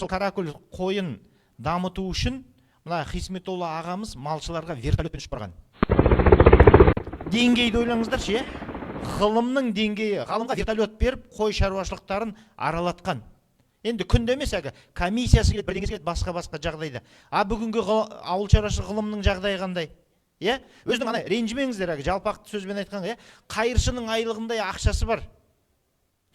Сол каракүл қойын дамыту үшін мына Хисметолла ағамыз малшыларға вертолетпен ұшып барған. Деңгейді ойлаңыздаршы, иә, ғылымның деңгейі. Ғалымға вертолет беріп, қой шаруашылықтарын аралатқан. Енді күнде емес, әлгі комиссиясы келеді, бірдеңесі келеді, басқа басқа жағдайда. А бүгінгі ауыл шаруашылық ғылымының жағдайы қандай, иә? Өзінің ана, ренжімеңіздер, әлгі жалпақты сөзбен айтқанға, иә, қайыршының айлығындай ақшасы бар,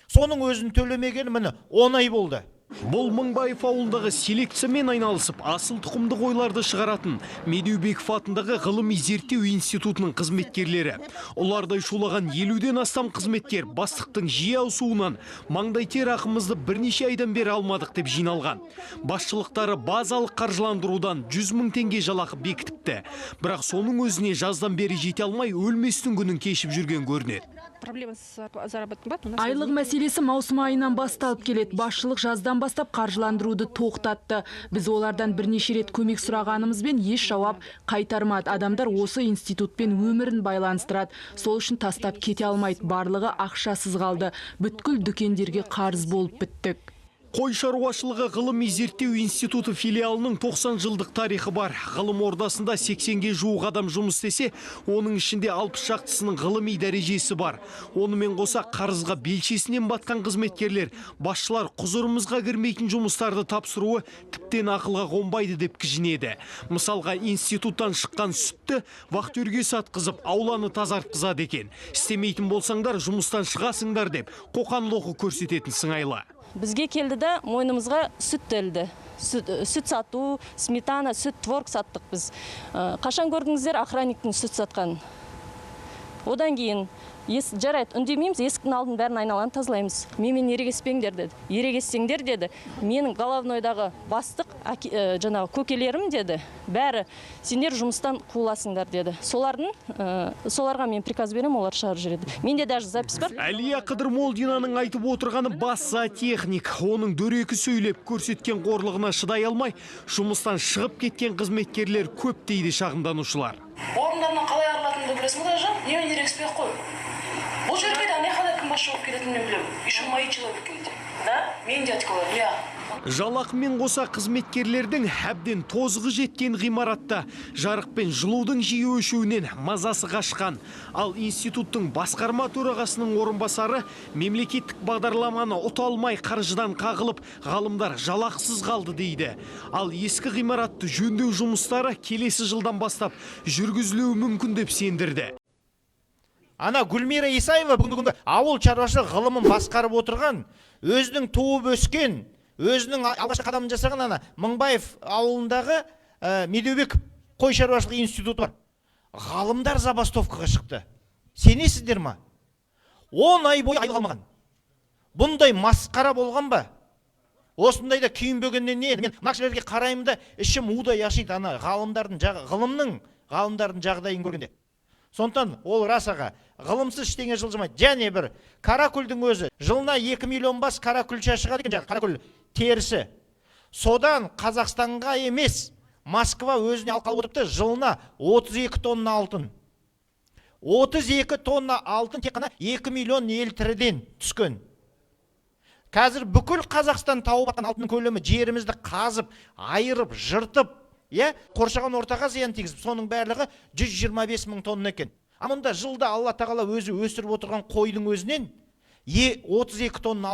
соның өзін төлемегені, міне, 10 ай болды. Бұл Мыңбаев ауылындағы селекциямен айналысып, асыл тұқымды қойларды шығаратын Медеубеков атындағы ғылыми зерттеу институтының қызметкерлері. Ұлардай шулаған 50-ден астам қызметкер бастықтың жиі ауысуынан маңдай тер ақымызды бірнеше айдан бері алмадық деп жиналған. Басшылықтары базалық қаржыландырудан 100 мың теңге жалақы бекітіпті. Бірақ соның өзіне жаздан бері жете алмай, өлместің күнін кешіп жүрген көрінеді. Проблема с заработной платой у нас Айлық мәселесі маусым айынан басталып келеді. Басшылық жаздан бастап қаржыландыруды тоқтатты. Біз олардан бірнеше рет көмек сұрағанымызбен, еш жауап қайтармады. Адамдар осы институтпен өмірін байланыстырады. Сол үшін тастап кете алмайды. Барлығы ақшасыз қалды. Бүткіл дүкендерге қарыз болып біттік. Қой шаруашылығы ғылыми зерттеу институты филиалының 90 жылдық тарихы бар. Ғылым ордасында 80-ге жуық адам жұмыс істесе, оның ішінде 60 шақтысының ғылыми дәрежесі бар. Онымен қоса, қарызға белшесінен батқан қызметкерлер басшылар құзырымызға кірмейтін жұмыстарды тапсыруы тіптен ақылға қонбайды деп кіжінеді. Мысалға, институттан шыққан сүтті вахтерге сатқызып, ауланы тазартқызады екен. Істемейтін болсаңдар, жұмыстан шығасыңдар деп қоқан лоқы көрсететін сыңайлы. Бізге келді да, мойнымызға сүт ілді. Сүт сату, сметана, сүт, творог саттық біз. Қашан көрдіңіздер охранниктің сүт сатқанын? Одан кейін жарайды, үндемейміз, есіктің алдын, бәрін, айналаны тазалаймыз. Менімен ерегеспеңдер деді. Ерегессеңдер деді, менің головнойдағы бастық жаңағы көкелерім деді, бәрі сендер жұмыстан қуыласыңдар деді. Соларға мен приказ беремін, олар шығарып жібереді. Менде даже запись бар. Әлия Қыдырмолдинаның айтып отырғаны — бас зоотехник. Оның дөрекі сөйлеп көрсеткен қорлығына шыдай алмай, жұмыстан шығып кеткен қызметкерлер көп дейді шағымданушылар. Орындарынан қалай арылатынымды білесің ба? Даже менімен ерегіспей ақ қой. Бұл жерге де, ана жаққа да кім басшы болып келетінін мен білемін. Еще мои человек келді да, менің дядькаларым, иә. Жалақымен қоса қызметкерлердің әбден тозығы жеткен ғимаратта жарық пен жылудың жиі өшуінен мазасы қашқан. Ал институттың басқарма төрағасының орынбасары мемлекеттік бағдарламаны ұта алмай, қаржыдан қағылып, ғалымдар жалақысыз қалды дейді. Ал ескі ғимаратты жөндеу жұмыстары келесі жылдан бастап жүргізілуі мүмкін деп сендірді. Ана Гүлмира Исаева, бүгінгі күнгі ауыл шаруашылық ғылымын басқарып отырған, өзінің туып өскен, өзінің алғашқы қадамын жасаған ана Мыңбаев ауылындағы Медеубеков қой шаруашылық институты бар. Ғалымдар забастовкаға шықты. Сенесіздер ма? 10 ай бойы айлық алмаған. Бұндай масқара болған ба? Осындайда күйінбегеннен не? Мен мына кісілерге қараймын да, ішім удай ашиды ана ғалымдардың ғылымның, ғалымдардың жағдайын көргенде. Сондықтан ол рас, аға, ғылымсыз ештеңе жылжымайды. Және бір каракүлдің өзі, жылына 2 миллион бас каракүлша шығады екен, жаңағы каракүл терісі. Содан Қазақстанға емес, Москва өзіне алып қалып отырыпты жылына 32 тонна алтын. 32 тонна алтын тек қана 2 миллион елтіріден түскен. Қазір бүкіл Қазақстан тауып жатқан алтынның көлемі, жерімізді қазып, айырып, жыртып, иә, қоршаған ортаға зиян тигізіп, соның барлығы 125 мың тонна екен. А мұнда жылда Алла тағала өзі өсіріп отырған қойдың өзінен 32 тонна алтын.